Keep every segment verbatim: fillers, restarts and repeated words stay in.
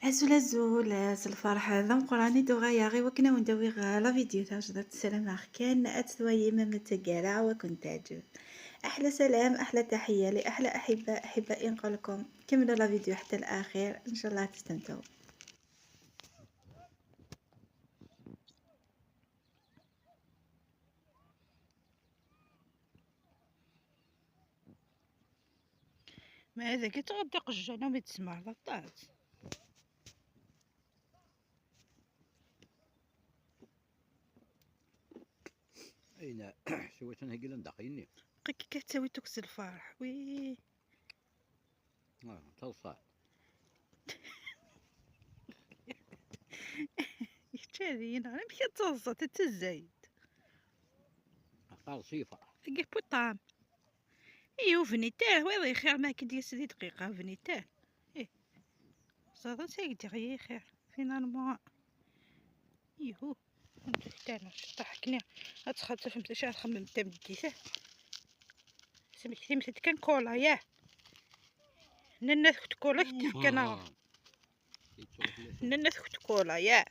Azul azul, s lferḥ d ameqqran i d-uɣaleɣ i wakken ad wen-d-awiɣ la vidéo tajdiṭ. Ssarameɣ kan ad twayem am taggara wa ken-teɛǧeb. Aḥla salam, aḥla taḥiyya li aḥla aḥibba, aḥibba i nqulkom. Kemmlu la vidéo ḥetta laxir, ncallah ad testemtɛu. Ma dagi tɣeddi qejjana mi d-tesmeɛreḍ aṭas. Ayen, siwa atan heggi landa aqyini. Qik ka tawi tuks lferḥ. Wi. Ah, taḍsa. Kečč ad yi-nɣen, amek ad taḍsa, tattazzayt? Aqal ṣifa. Tagi puṭam. Iyo, vniter, wiḍ ixir ma k-d-yas di dqiqa, vniter. Eh. Ẓaḍa s ay d-iɣi ixir, finalement. Ihu. Anta ktana, ceṭṭaḥ akkenni. Ad txaṭ tafemt acu ara txemmem tameddit, eh? Smektimt-d kan kula, yah? Nanna-tkent kula, kif kan. Ah. Nanna-tkent kula, yah?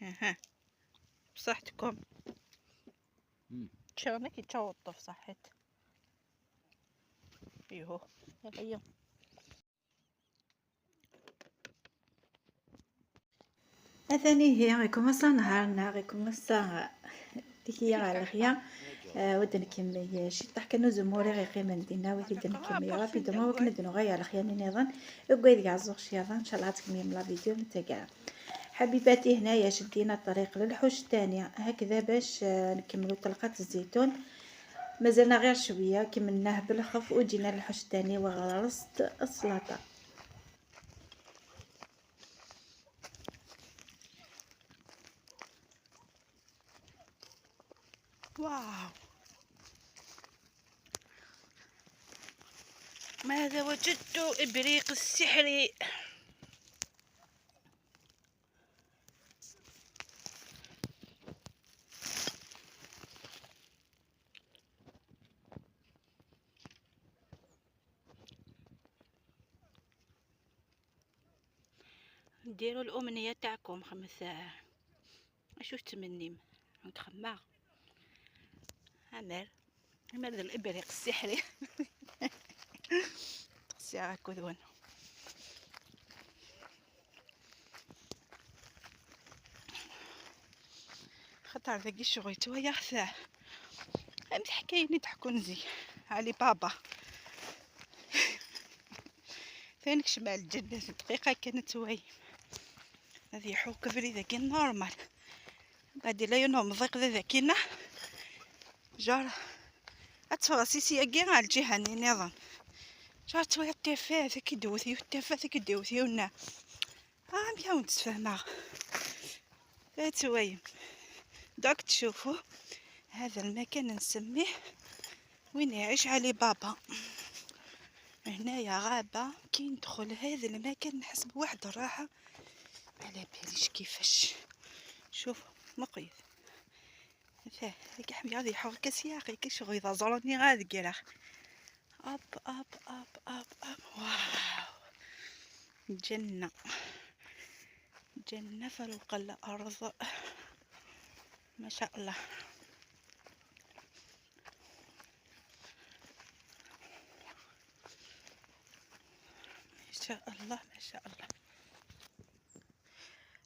Aha. Bṣaḥetkum. Mm. Ččan akk yečča uṭṭef, ṣaḥit. Ihu. Yalla, yya. Atan ihi, ikumasa nehar-nneɣ, ikumasa tikya ɣer lexya. Ah, wad nkemmel ciṭṭaḥ kan uzemmur i ɣ-iqqimen dinna, wid i d-nkemmel rapidement, wakken ad nuɣal ɣer lexya-nni niḍen. Deg wayd yeɛẓuɣ cyaḍa, ncallah ad tkemmlem la vidéo n taggara. حبيباتي، هنايا شدينا الطريق للحوش الثاني، هكذا باش، آه، نكملو طلقات الزيتون. مازالنا غير شوية، كملناه بالخف وجينا للحوش الثاني وغرست السلاطة. واو. ماذا وجدت؟ إبريق السحري. ديروا الأمنية تاعكم خمسة. أشو تتمنيم؟ نتخماغ. أمل. أمل ذا الإبريق السحري. تقصي هاكو ذوان. خطر ذاك الشغل تويا خثاه. هم تحكيني تحكون زي علي بابا. فين كشمال الجنة دقيقة كانت توي. هذه حوك بري ذاك النورمال. غادي لا ينهم ضيق ذا ذاكينا. جار. أتفرسي سياقي على الجهة ني نظام. جار توي التفاه ذاك يدوثي والتفاه ذاك يدوثي ونا. آه، ميا ونتفاهمها. لا توي. دوك تشوفوا هذا المكان نسميه وين يعيش علي بابا. هنايا غابة، كي ندخل هذا المكان نحس بواحد الراحة. على باليش كيفاش. شوف، مقيد. فيه، هيك حبي غادي يحرك سياقي، كي شغل إذا زرني غادي يقلع. أب، أب، أب، أب، أب. واو. جنة. جنة فوق الأرض. ما شاء الله. ما شاء الله، ما شاء الله.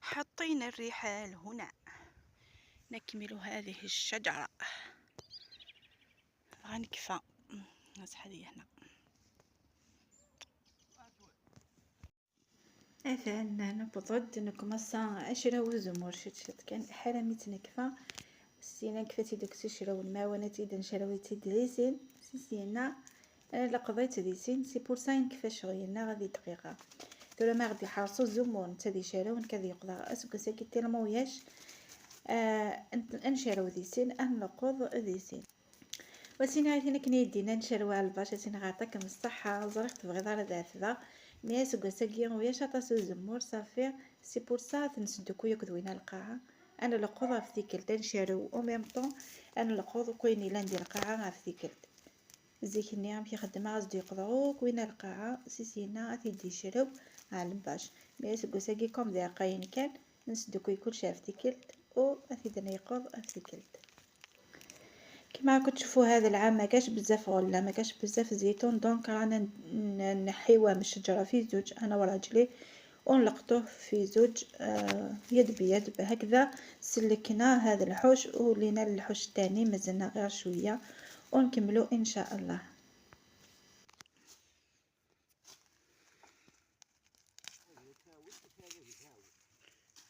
حاطين الرحال هنا. نكمل هذه الشجرة. غنكفى. نصح لي هنا. أثان نبضد نكمصة عشرة وزمور شت شت كان حرمت نكفى. سينا كفاتي داك الشرا والمعاونات إذا نشراوي تدريسين. سيسينا أنا لقضيت ديسين، سي بور سا نكفى شغينا غادي دقيقة. ثورة ما غادي حرصو الزمور نتا دي شراو نكا دي يقضى أسكو ساكي تيلمو ياش. آه، أن-، أنشراو ديسين، أنقض ديسين. وسينا عيثنا كنا يدينا نشروا على الباشا سينا غاطاكم الصحة، زريق تبغي دار ذات ذا. مي سكو ساكي وياش أطاس الزمور صافي. سي بور سا تنسدكو ياك دوينا القاعة. أنا لقضى في ثيكلت نشرو أو ميم طون. أنا لقضى كويني لاندي القاعة في ثيكلت. زيكني غام كيخدم غاز دي قضاوك وين القاعة سيسينا غادي يدي شرو. على الباش. Mais aseggas-agi comme d iɛeqqayen kan, nsdukkuy kullec ɣef tikkelt u ad t-id-neyqeḍ ɣef tikkelt. كيما راكم تشوفوا هذا العام ما كاش بزاف غلة، ما كاش بزاف زيتون، donc رانا ن-، ن-، نحيوه من الشجرة في زوج، أنا وراجلي، ونلقطوه في زوج، آه، يد بيد هكذا. سلكنا هذا الحوش ولينا للحوش الثاني، مازلنا غير شوية ونكملوا إن شاء الله.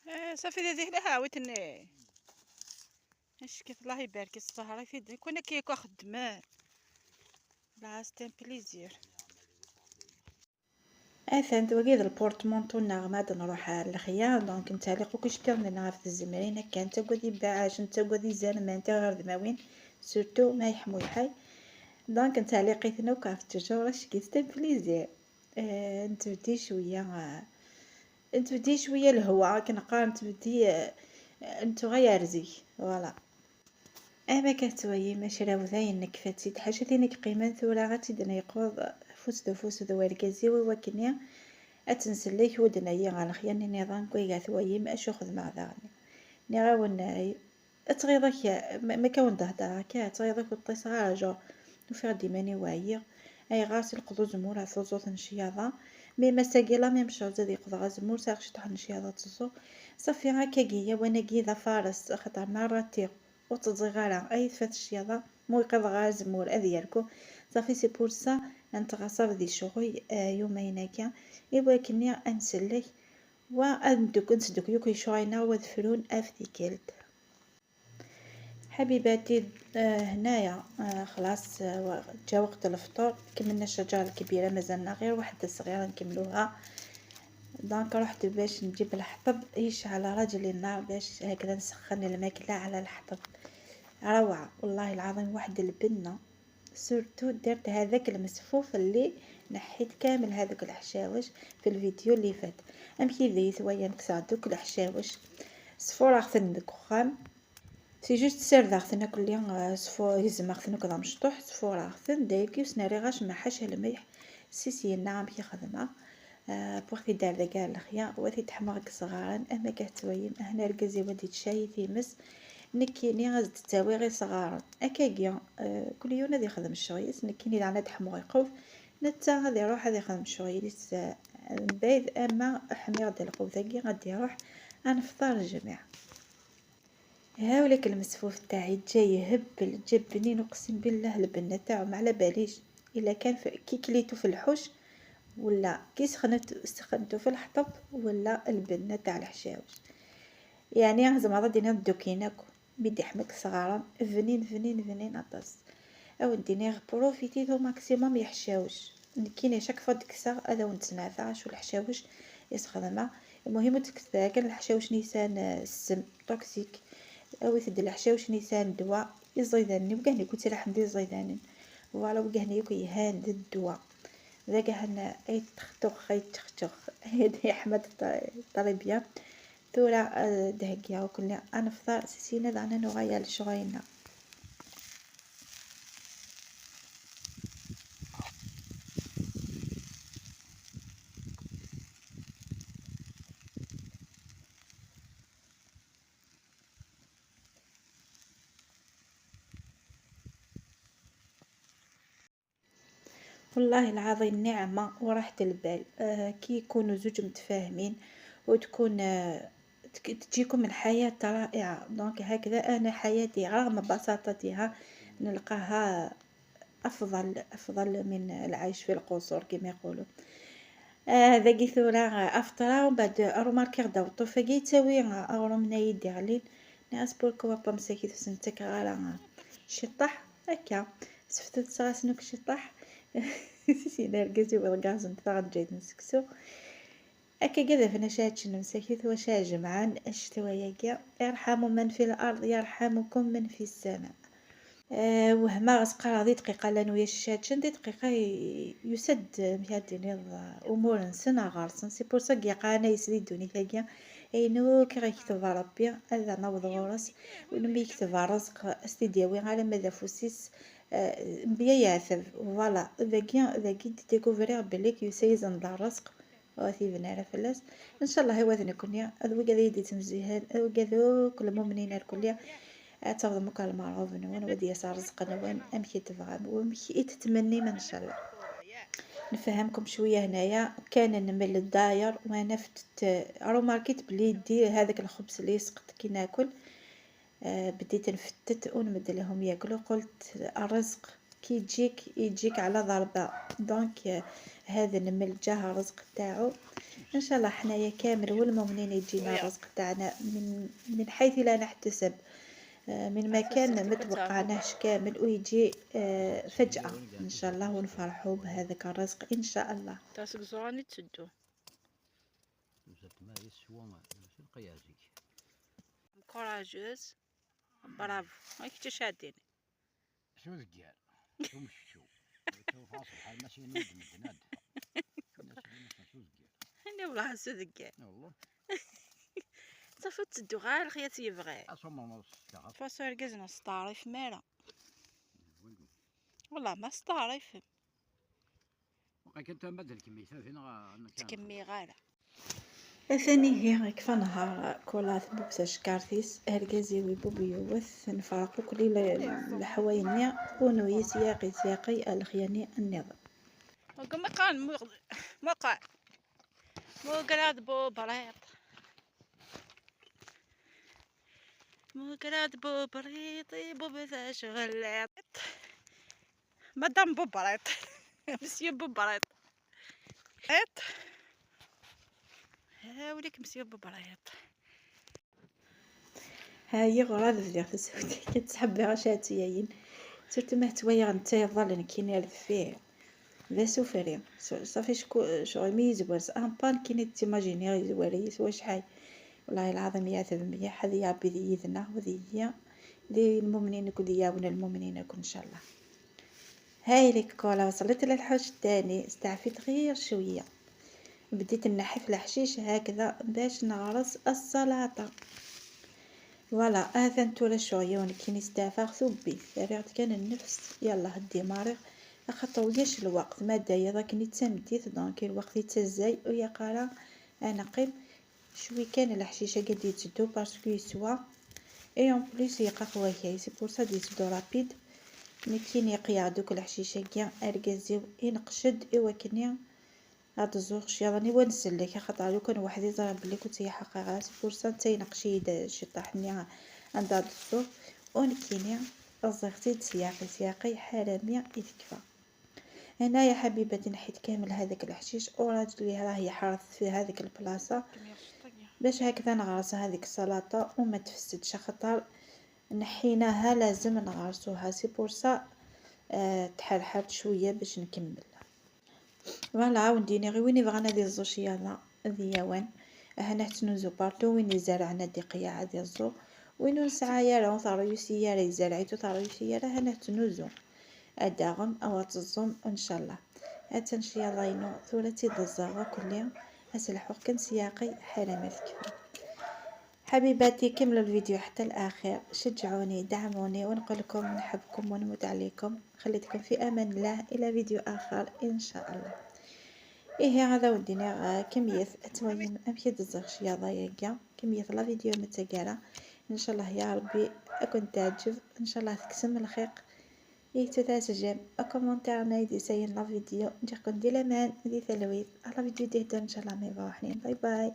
آه، صافي، هذه هنا هاوتني. اش كيف، الله يبارك، السهرة في ديك، كنا كيكو خدمان. لا، c'est un plaisir. اثان تواقيد البورتمونتو نغمة نروح للخيا، donc نتعلق كل شكل من غاف الزمرين، كان تقودي باعاش، نتقودي زلمة، انت غير ذماوين، surtout ما يحمو يحي. Donc نتعلق يثنوك في التجارة، شكيت c'est un plaisir. آه، نتبدي شوية، آه، نتبدي شوية الهوا، كنقار نتبدي، آه، نتو غير زيك، voilà. اما كتويم شراوذاين نكفاتي تحاشا ثينك قيمة ثورة غاتي دنا يقوض فوس دو فوس دو ورقازي ويوكني. اتنسلك ودنيا غا الخيان نظام كوي غا ثويم اشو خدمة داغني. نغاون ناي. اتغيضك ما ما كون دهدرة كا اتغيضك وطيس غا جو. نفير ديماني وعييغ. اي غاس القضو زمورة ثوزوث نشياضة. مي مساقي لا ميم شوز هذه يقضى غا زمور ساغ شطح نشياضة تزو. صافي هكا كيا وانا كي ذا فارس خطر مرة تيغ. وتزيغ على اي فات الشياضة. مو يقضى غا زمور اذ يركو. صافي c'est pour ça. انت غاصب ذي شغل، آه، يومين هكا. ايوا كني انسلك. وأندوك نسدوك يوكي شوينا وذفرون أفتيكلت. حبيباتي، آه، هنايا، آه، خلاص، آه، جا وقت الفطور، كملنا الشجرة الكبيرة، مازالنا غير وحدة صغيرة نكملوها. Donc رحت باش نجيب الحطب يشعل راجلي النار باش هكذا نسخن الماكلة على الحطب. روعة والله العظيم، واحد البنة. Surtout درت هذاك المسفوف اللي نحيت كامل هذوك الحشاوش في الفيديو اللي فات. امشي ذي ثويا نكسر دوك الحشاوش، صفور اخذن ديك وخام. C'est juste سير داغتنا كل يوم، آه، صفور يزم اخذن كذا مشطوح، صفور اخذن دايك يوسنا ريغاش مع حاشا الملح. سي سي نعم كي خدمه. آه، بوغ تيدار ذا كاع الخيا، وثي تحمر صغارا، اما كاع توايم، هنا ركزي ودي تشاي تيمس. نكيني غاز تساوي غير صغارا. اكاكيا، آه، كل يوم هذا يخدم الشغيس، نكيني دعنا تحمر يقوف. نتا غادي يروح هذا يخدم الشغيس، آه، من بعيد، اما حمي غادي القوف ذاكي غادي يروح. انفطار الجميع. هاوليك المسفوف تاعي جا يهبل، جا بنين، اقسم بالله البنة تاعو ما على باليش الا كان ف-، كي كليتو في الحوش ولا كي سخنت-، سخنتو في الحطب ولا البنة تاع الحشاوش. يعني زعما غادي ندو كيناكو بيدي حمد صغارا، بنين بنين بنين اطاس. او ديني بروفيتي تو ماكسيموم يحشاوش. نكيني شاك فوا دكسا هذا ونتنافع شو الحشاوش يسخدمه. المهم تكسا كان الحشاوش نيسان، آه، السم توكسيك. او يسد الحشاوش نيسان دواء. الزيدان وكهني كنت راح ندير الزيدان. فوالا وكهني يكون يهان الدواء. ذاك هنا اي تختخ اي تختخ هادي احمد طريبيا. ثورة، آه، دهكيا وكلنا انفطار سيسينا دعنا نغير لشغينا. والله العظيم نعمة وراحة البال، آه، كي يكونوا زوج متفاهمين وتكون، آه، تك-، تجيكم الحياة رائعة. Donc هكذا أنا حياتي رغم بساطتها نلقاها أفضل، أفضل من العيش في القصور كما يقولوا. آه، ذاكي ثورة، آه، أفطرة ومن بعد روماركي غدا وطوفة كي تساوي، آه، أغروم نايد يغلين. ناس بوركوا با مساكي تسنتك غالا، آه، شي طاح هكا. سفتو تسغاسنوك شي طاح. سيدي رقزي والغاز نتاع جايد نسكسو. هكا كذا فينا شاهد شنو مساكيت وشاهد جمعان الشتوى ياكا. يرحم من في الأرض يرحمكم من في السماء. آه، وهما غتقرا دي دقيقة لا نويا شاشات شن دي دقيقة ي-، يسد ميادين يض أمور نسن غارسن. سي بور سا كيقا أنا يسدي الدنيا كاكيا. أينو كي غيكتب ربي هذا نوض غورس. ولما يكتب الرزق استدياوي على مدى فوسيس، آه، بيا يعثب. فوالا، ذاكي، ذاكي ديكوفري بلي كيسيزن الرزق. ur t-yebni ara fell-as. Ncallah iwad nekkni, ad wigad i yi-d-ittmezzihen, ad wigad akk lmumnin irkelli, ad tafḍem akk lmeṛɣub-nwen, wa d-yas rrezq-nwen amek i tebɣam, wamek i tettmennim, ncallah. Nfehhamkum cwiya hnaya, kan nmel dayar, wa nafet, remarquit belli yeddi هذاك الخبز اللي يسقط كي ناكل. آه، بديت نفتت ونمد لهم ياكلوا، قلت الرزق كي يجيك يجيك على ضربة. Donc، آه، هذا نمل جاه الرزق تاعو. إن شاء الله حنايا كامل والمؤمنين يجينا الرزق تاعنا من، من حيث لا نحتسب، آه، من مكان ما توقعناهش كامل، ويجي، آه، فجأة إن شاء الله، ونفرحوا بهذاك الرزق إن شاء الله. تاع سكزوراني تسدو. زدت ما يسوى ما، ماشي القيازي. Courageuse. Bravo. هاك تشاديني. شو زقير؟ شو مششو؟ شو فاصل حال ماشي نود مدناد. الناس اللي مش شو زقير؟ أنا والله شو زقير. والله. صافي تدو غير الخيات يبغي. أصوم ونص شهر. فاصل ركز نستعرف مالا. والله ما استعرف. وقيلا كنت مازال كميت ثلاثين غا-، أنا كان. تكمي غالا. أثاني هي كيف نهار كولا ثبوب تشكارتيس، أركازي ويبوب يوث، نفرق كل ل-، الحوايني، ونوي سياقي سياقي الخياني النظام. وقم قال مغ-، مقع. مقراد بو بريط. مقراد بو بريطي بو بثاش غليط. مدام بوبريط. مسيو بوبريط. عيط. ها وليك مسيو بوبريط. ها هي غرا بديغ تسوتي كتسحب بها شاتيين. سورتو ما هتوايا غنتا يضل نكيني على فيه. لا سوفري. سو-، صافي شكو-، شغل ميز برز. أم بان كيني تيماجيني غير زواري سوا شحال. والله العظيم يعذب مليح، هذه يا ربي ذي يدنا وذي هي. ذي المؤمنين كل ياون المؤمنين كل إن شاء الله. هاي لك كولا، وصلت للحوش الثاني، استعفيت غير شوية. بديت نحي في الحشيش هكذا باش نغرس السلاطة. Voilà، هذا نتورا شوية ونكي نستعفى ثبي. ريغت كان النفس، يلا هدي ماريغ. أخاطر وياش الوقت، ما دايا ضاك نتسمديت، donc الوقت يتزاي ويا قارا أنا قيم. شوي كان الحشيشة قد يتسدو parce que يسوى. Et en plus يقى خواياي، c'est pour ça يتسدو rapide. نكي نقيا دوك الحشيشة كيا أرقازيو ينقشد إوا كني. هاد الزوغ شياضني ونسلك، خاطر لو كان وحدي زرا بلي كنت هي حقيقة، c'est pour ça نتا ينقشي يد شي طاحني عند هاد الزوغ. ونكيني الزيغتي سياقي سياقي حرامي يتكفى. هنايا حبيباتي نحيت كامل هذاك الحشيش، وراجلي راه يحرث في هذيك البلاصة باش هكذا نغرس هذيك السلاطة وما تفسدش، خاطر نحيناها لازم نغرسوها، c'est pour ça، آه، تحرحرت شوية باش نكمل. Voilà، عاوديني غير وين يبغانا دي الزوج يلا ذي يوان. هنا تنوزو partout، وين يزرعنا دي قياعة دي الزو، وين نسعى يا راه ثريوسي يا راه يزرعيتو ثريوسي يا راه هنا تنوزو. أداغم أو تزوم إن شاء الله. أتنشي الله ينو ثورتي دزاغا كلي. أسلحوك كان سياقي حرمة الكفر. حبيباتي، كملوا الفيديو حتى الأخير، شجعوني، دعموني، ونقول لكم نحبكم ونموت عليكم. خليتكم في أمان الله، إلى فيديو آخر إن شاء الله. إيه، هذا ودينا، آه، كمية أتوين أمشي دزغ شياضة ياكا، كمية لا فيديو متقارة. إن شاء الله يا ربي أكون تعجب، إن شاء الله تكسم الخير. إيه، تتعجب، أكومنتير نايدي ساين لا فيديو، نجيكم دي لمان، دي ثلويث، على فيديو دي هدر إن شاء الله، ما يبغى وحنين. باي باي.